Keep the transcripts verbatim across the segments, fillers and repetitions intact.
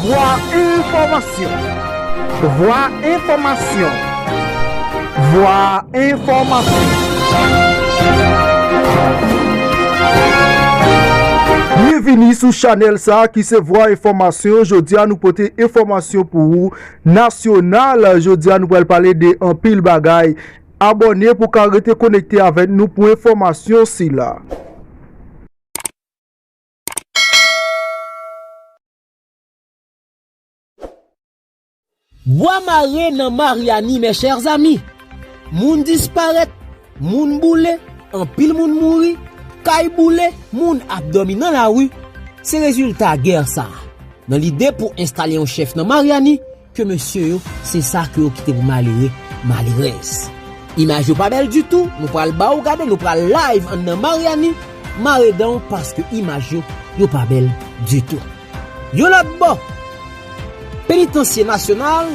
Vwa Enfòmasyon. Vwa Enfòmasyon. Vwa Enfòmasyon. Byenvini sou chanèl sa a ki se Vwa Enfòmasyon. Jodi a nou pote enfòmasyon pou ou nasyonal. Jodi a nou pral pale de anpil bagay. Abòne pou w ka rete konekte avèk nou pou enfòmasyon sila. Bwa mare nan Maryani, mes chers amis. Moun disparèt, moun boule, anpil moun mouri, kay boule, moun ap dòmi nan lari. Se rezilta gè sa a. Nan lide pou enstale yon chèf nan Maryani, ke mesye yo, se sa ke yo kite pou malere, malerèz. Imaj yo pa bèl ditou, nou pral ba w gade, nou pral live anndan Maryani, mare dan w paske imaj yo, yo pa bèl ditou. Yon lòt bò, Penitansye Nasyonal,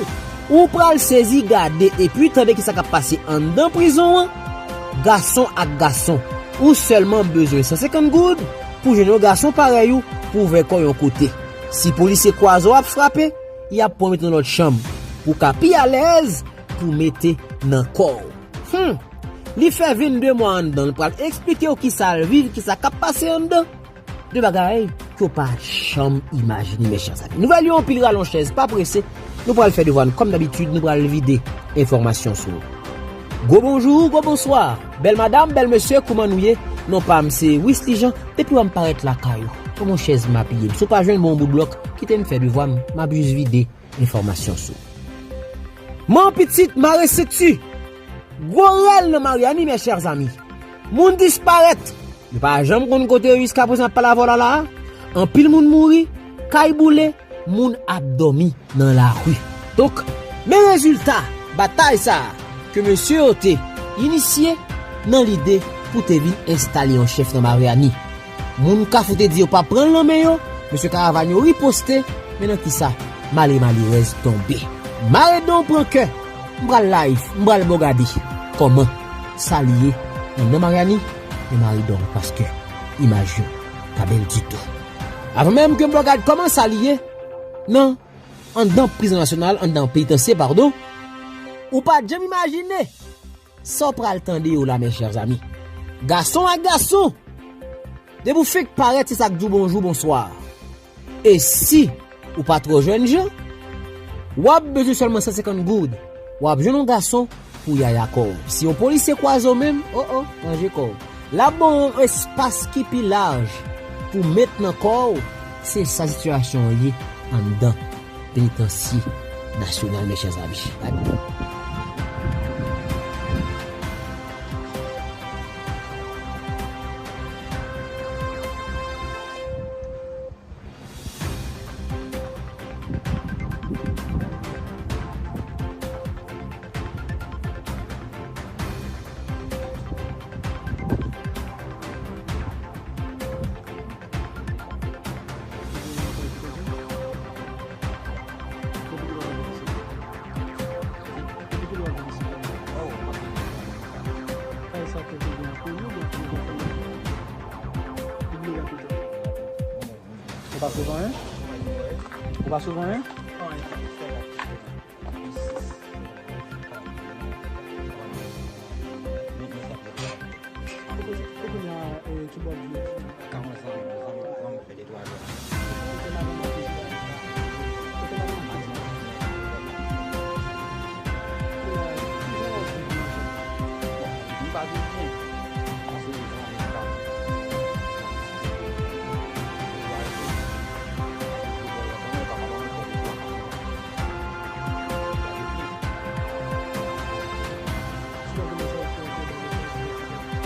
ou pral sezi gade epi tande kisa k ap pase anndan prizon an, gason ak gason, ou sèlman bezwen san senkant goud pou jwenn yon gason parèy ou pou ouvè kò w yon kote. Si polisye kwaze w ap frape, y ap pran w mete nan lòt chanm pou w ka pi alèz pou w mete nan kò w. Hmm! Li fè vennde mwa anndan, l pral eksplike w kisa l viv, kisa k ap pase anndan. De bagay ke w pa janm imajine, mes chers amis. Nouvèl yo anpil, rale yon chèz, pa prese. Nou pral fè devwa n kòm dabitid, nou pral vide enfòmasyon sou ou. Gwo bonjou, gwo bonswa. Bèl madanm, bèl mesye, kouman nou ye? Non pa m se Wisly Jean, depi w a m parèt lakay ou. Pran yon chèz m apiye m. Si w pa jwenn bon bout blòk, kite m fè devwa m, m ap jis vide enfòmasyon sou ou. Man pitit mare senti. Gwo rèl nan Maryani, mes chers amis. Moun disparèt. Nou pa janm konn kote yo jiskaprezan ap pale avè w la la a. Anpil moun mouri, kay boule, moun ap dòmi nan lari. Donk, men rezilta batay sa a ke mesye yo te inisye nan lide pou te vin enstale yon chèf nan Maryani. Moun Kafou te di yo p ap pran l nan men yo, mesye Karavàn yo riposte, men nan kisa malere malerèz tonbe. Mare dan w pran kè, m pral live, m pral ba w gade kòman sa li ye anndan Maryani, men mare dan w paske imaj yo pa bèl ditou. Avan menm ke m ba w gade kòman sa li ye nan anndan prizon nasyonal, anndan penitansye, padon, ou pa t janm imajine sa w pral tande yo la, mes chers amis. Gason ak gason, depi w fenk parèt, se sa k di w bonjou, bonswa. E si ou pa twò jènjan, w ap bezwen sèlman san senkant goud. W ap jwenn yon gason pou yaya kò w. Si yon polisye kwaze w menm, o o, ranje kò w. L ap ba w yon espas ki pi laj pou w met nan kò w. Se sa sitiyasyon an ye anndan Penitansye Nasyonal, mes chers amis. Ou pa sove anyen? Ou pa sove anyen? Kounye a, e, ki bò di yo? Ka mwen zanmi, zanmi pran m fè de twa jou. M pa vin byen. Pase zanmi pa m.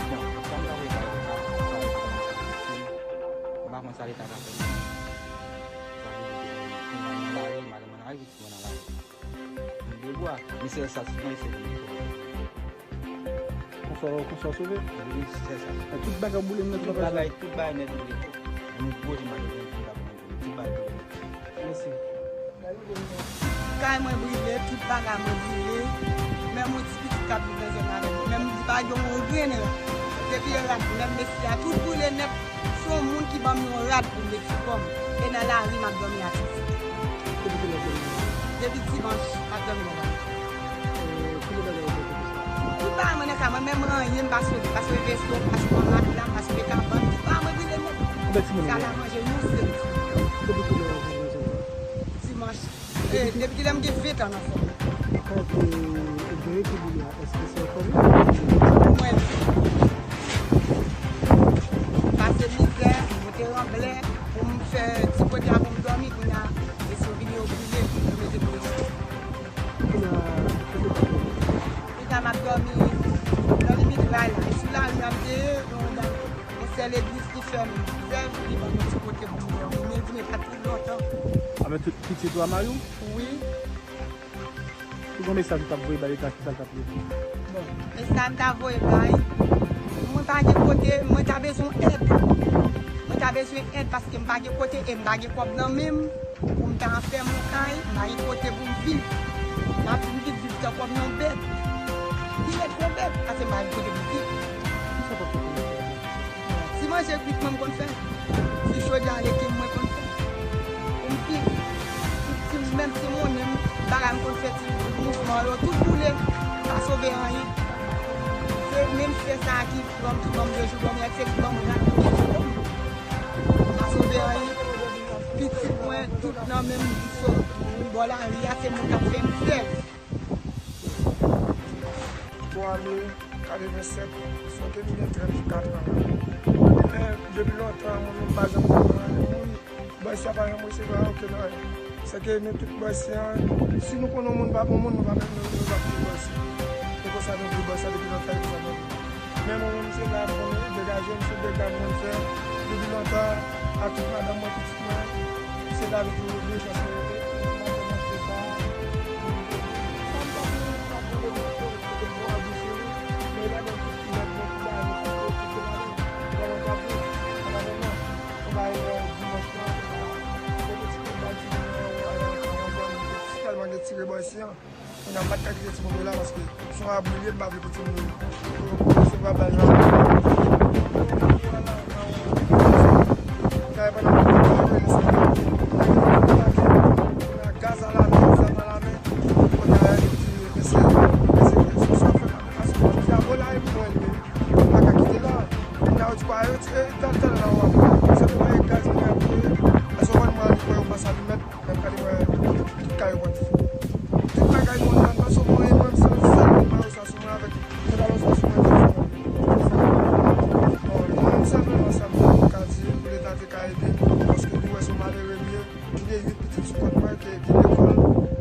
Bon, sa m ta vle bay ou sa, sa m ta vle bay ou si m pa konn sa leta ka fè m. Sa vle di ke mwen nan lari, madanm mwen nan lari, pitit mwen nan lari. M debwa, men sèl sa, mwen se li. Konsa, konsa w sove? Wi, sèl sa. E tout bagay boule nèt la. Tout bagay, tout bagay nèt boule. M gwo di madanm mwen, tout bagay boule. Tout bagay boule nèt. Mèsi. Kay mwen brile, tout bagay mwen brile. Menm yon ti pitit k ap viv nan zòn nan avè m, menm li pa gen yon grenn rad. Depi rad, menm mesye a, tout brile nèt. Se yon moun ki ban m yon rad pou m met sou kò m. E nan lari, m ap dòmi a ti pitit. Depi dimanch, m ap dòmi nan kay. E, ki lè bagay yo fè konsa? Tout bagay mwen nan kay, mwen menm anyen m pa sove, m pa sove veso, m pa sove matelas, m pa sove kabann, tout bagay mwen brile nèt. Konbyen timoun ou gen? Sa la manje yon sèl. Depi ki lè w ap viv nan zòn sa? Dimanch. E, depi ki lè m gen ven tan nan fòm. Kay ke ou genyen ki boule a, èske se yon fanmi? Mwen. Pase mizè, monte ranblè, pou m fè ti kote a pou m dòmi, kounye a, e sou vini yo brile, yo mete dlo sou. Kounye a, kote w ap dòmi? Kounye a, m ap dòmi nan limit ray la. E sou lari a m te ye, yon dam, yon sè legliz ki fè m zèv, li ban m yon ti kote pou m dòmi. Men vini pa twò lontan. A, men tout pitit ou a mari w? Wi. Ou gen mesaj ou t ap voye bay leta, kisa l t ap ye? Bon, mesaj m ta voye bay, mwen pa gen kote, mwen ta bezwen èd. Mwen ta bezwen èd paske m pa gen kote e m pa gen kòb nan men m pou m ta fè m yon kay, m pa gen kote pou m viv. M ap vin viv, viv tankou yon bèt. Pi rèd ke yon bèt, paske m pa gen kote pou m viv. Kisa w konn fè pou manje? Ti manje kwit mwen m konn fè. Ti chodyè leke mwen konn fè. Pou m viv. Ti, ti, menm ti monnen m, bagay m konn fè ti mouvman yo, tout boule. M pa sove anyen. Se menm sè sa a ki pran m, ki ban m de jou dòmi, se li ban m rad pou m sove m. M pa sove anyen. Pitit mwen, tout nan men m, sot bò lari a, se moun k ap fè m sèvi. Bon, ane katrevennsèt, sot gen trèz, katran. Men, depi lontan, mwen menm pa janm konn anyen moun. Bòysi a pa janm resevwa okenn anyen. Sèke nou tout Bòysi an, si nou konn yon moun pa bon moun, nou pa menm nou, nou pa pou Bòysi. E konsa nou di Bòysi a depi lontan, e konsa nou di. Men mwen menm se la pou mwen degaje m sou dega mwen fè depi lontan ak tout madanm mwen, pitit mwen. Se lavi ki revle, paske mwen kòmanse sa. Sa m pa konnen, m pa konnen, m pa konnen, m pa konnen, m pa konnen, men ladan tout kilòt mwen ki ba nou kote, kote ladan, ladan m pa viv, ladan non. Yon bagay, euh, dimanch lan, yon ti kout bal, ti moun nan, yon bagay, yon bagay, yon bagay, tèlman gen tire Bòysi an. Kounye a m pa t ka kite timoun yo la paske se yon abri l ye, m pa vle pou timoun yo resevwa bal nan. Gaz a la men, zam a la men, kounye a yo di mesye, mesye, mesye, sa fè la, paske diabo la e pou mwen li menm, m pa ka kite la. Kounye a yo di kwa, yo di, e, talè, talè la w ap pran. Se pou mwen gaz mwen ap peye, paske w konn mwen annik wè yo panse alimèt. Mwen prale wè tout kay yo konn fè. Tout bagay mwen nan, nan sou mwen, mwen, sèl, sèl mwen, sa sou mwen avèk pantalon sa sou mwen, sa sou mwen. Bon, mwen menm sèlman sa m ka di, pou leta te ka ede m, paske li wè se yon malere m ye, li gen uit pitit sou kont mwen, ki, ki lekòl,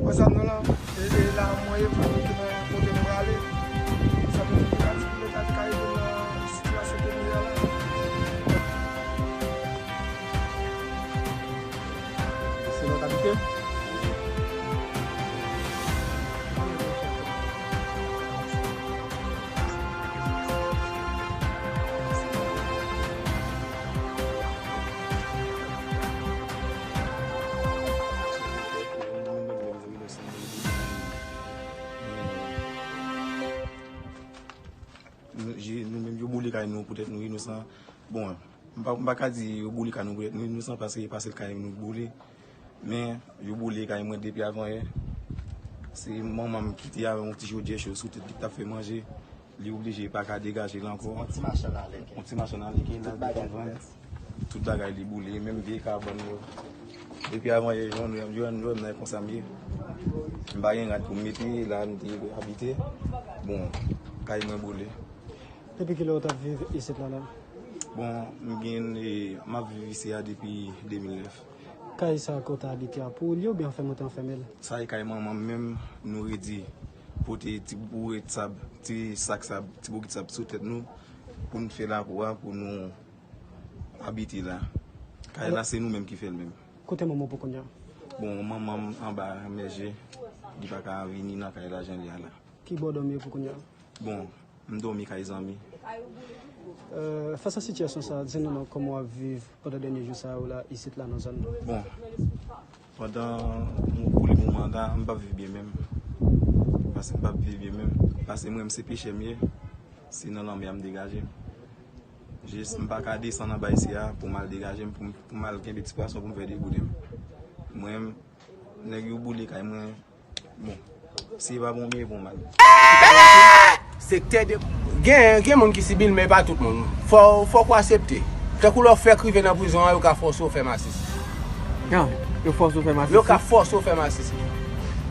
wè sa m nan lan, e, e la mwen ye, pou ki nan kote m prale. Sa m ka di pou leta te ka ede m nan sitiyasyon ke m ye a la. Se la w t abite? Nou, je, nou menm, yo boule kay nou poutèt nou inosan. Bon, m pa, m pa ka di yo boule kay nou poutèt nou inosan, paske e pa sèl kay nou boule. Men, yo boule kay mwen depi avanyè. Se manman m ki te avè yon ti chodyè cho sou tèt li ki t ap fè manje. Li oblije pa ka degaje l ankò. Yon ti machann alèkè. Yon ti machann alèkè, l al dekonn vann. Tout bagay li boule, menm vye kabann yo. Depi avanyè, jwenn, jwenn, jwenn nan konsa m ye. M pa gen rad pou m mete, la m te abite. Bon, kay mwen boule. Depi kilè w t ap viv isit la menm? Bon, m gen, e, m ap viv isi a depi de mil nèf. Kay sa ke w t abite a, pou ou l ye oubyen w fè monte anfèmen l? Sa e kay manman m menm, nou redi pote ti bourèt sab, ti sak sab, ti bokit sab sou tèt nou, pou n fè lakou a, pou nou abite la. Kay la, se nou menm ki fè l menm. Kote manman w pou kounye a? Bon, manman m anba mèje, li pa ka vini nan kay la jan l ye a la. Ki bò w dòmi pou kounye a? Bon, m dòmi kay zanmi. Euh, fas a sitiyasyon sa a, di nou non, kòman w ap viv pandan dènye jou sa yo la, isit la nan zòn nan? Bon, pandan m boule moman an la, m p ap viv byen menm. Paske m p ap viv byen menm. Paske mwen menm se pechè m ye. Se nan lanmè a m degaje m. Jis m pa ka desann anba isi a pou m al degaje m, pou m, pou m al kenbe ti pwason pou m fè degouden m. Mwen, nèg yo boule kay mwen, Bon, si e pa bon byen, e bon mal. Sektè de, gen, gen moun ki sibi l, men pa tout moun. Fò, fòk ou aksepte. Tankou lè w fèk rive nan prizon an, yo ka fòse w fè masisi. An, yo fòse w fè masisi? Yo ka fòse w fè masisi.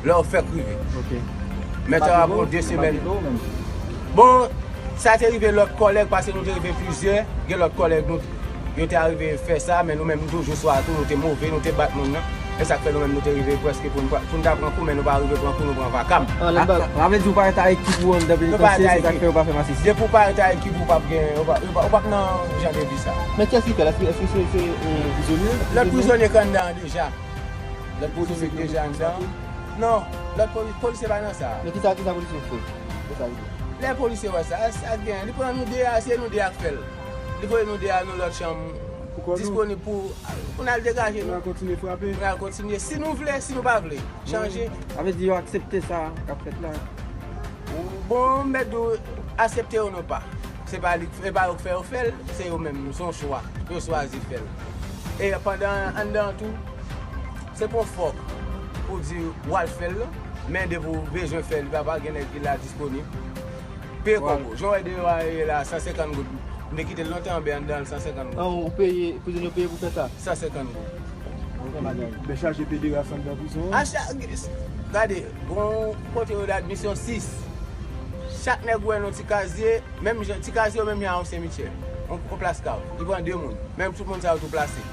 Lè w fèk rive. Ok. Men ta ap pran de semèn. Bon, sa te rive lòt kòlèg, paske nou te rive plizyè, gen lòt kòlèg nou, yo te arive fè sa, men nou menm nou toujou swa tou, nou te move, nou te bat moun nan. E sa k fè nou menm nou te rive prèske pou n, pou n ta pran kou, men nou pa rive pran kou, nou pran vakam. Sa vle di ou pa rete ak ekip ou anndan penitansye, se sa k fè yo pa fè masisi? Depi ou pa rete ak ekip ou, p ap gen, ou p ap, ou p ap, ou p ap nan jan de vi sa. Men kiyès ki fè l? Èske, èske se, se, e, prizonye? Lòt prizonye k anndan an deja. Lòt polisye ki deja anndan. Non, lòt polisye pa nan sa. Men kisa, kisa polisye yo fè? Lè polisye wè sa, sa gen, li pran nou de a, se nou de a k fè l. Li voye nou de a nan lòt chanm disponib pou, pou n al degaje nou. Pou n al kontinye frape. Pou n al kontinye. Si nou vle, si nou pa vle chanje. Sa vle di yo aksepte sa k ap fèt la? Bon, m mèt di w, aksepte yo nou pa. Se pa li, se pa yo k fè yo fè l, se yo menm, se yon chwa. Yo chwazi fè l. E pandan anndan an tou, se pa yon fòk pou di w al fè l, men depi w bezwen fè l, papa, gen nèg ki la disponib. Peye kòb ou. Jan w wè deyò a ye la, san senkant goud. M te kite l lontan, anben anndan l san senkant goud. An, ou peye, prizonye yo peye pou fè sa? San senkant goud. Men chaje pederas anndan prizon an? A cha-, gade, gon kote yo de admisyon sis. Chak nèg ou wè nan ti kazye, menm jan, ti kazye yo menm jan a yon simityè. Yon, yon plas kav. Li pran de moun. Menm tout moun sa yo tou plase.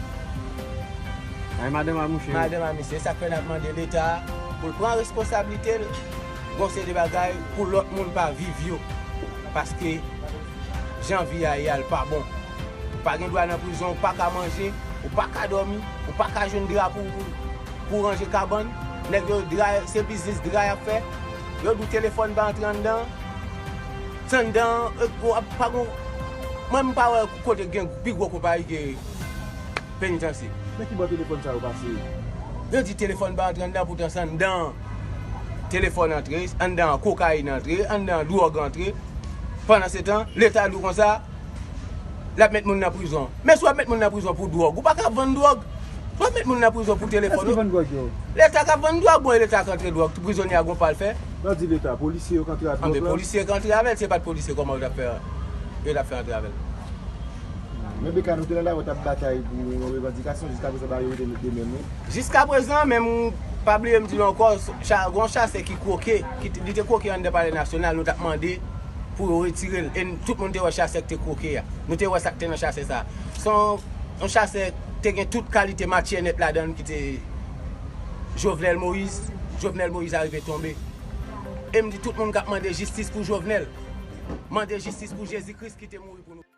Ay, madanm a mouche. Madanm a misye. Sa k fè n ap mande Leta pou l pran responsablite l, gon seri de bagay pou lòt moun pa viv yo. Paske jan vi a ye a, l pa bon. Ou pa gen dwa nan prizon, ou pa ka manje, ou pa ka dòmi, ou pa ka jwenn dra pou, pou, pou ranje kabann. Nèg yo dra, se biznis dra y ap fè. Yo di w telefòn pa antre anndan. Anndan, e, w ap, pa gon, mwen m pa wè kote gen pi gwo konpayi ke penitansye. Men ki bò telefòn sa yo pase? Yo di telefòn pa antre anndan, poutan se anndan telefòn antre, anndan kokayin antre, anndan dwòg antre. Pandansetan, Leta di w konsa, l ap met moun nan prizon. Men si w ap met moun nan prizon pou dwòg, ou pa ka vann dwòg. W ap met moun nan prizon pou telefòn. Èske vann dwòg yo? Leta k ap vann dwòg, bon, e Leta k antre dwòg. Prizonye a gon pa l fè. Lè w di Leta, polisye yo k antre ak dwòg la? Anben, polisye k antre avè l, se pa t polisye, kòman yo t ap fè, yo t ap fè antre avè l? Men Beka, nou te nan lari, w t ap batay pou yon revandikasyon, jiskaprezan, ba yo rete met de men nou. Jiskaprezan, men m pa bliye m di nou ankò, cha-, gon chasè ki kwoke, ki te, li te kwoke anndan Palè Nasyonal, nou t ap mande pou yo retire l. E n, tout moun te wè chasè k te kwoke a. Nou te wè sa k te nan chasè sa a. Se yon, yon chasè k te gen tout kalite matyè nèt ladan l ki te Jovenel Moïse. Jovenel Moïse arive tonbe. E m di tout moun k ap mande jistis pou Jovenel, mande jistis pou Jezi Kris ki te mouri pou nou.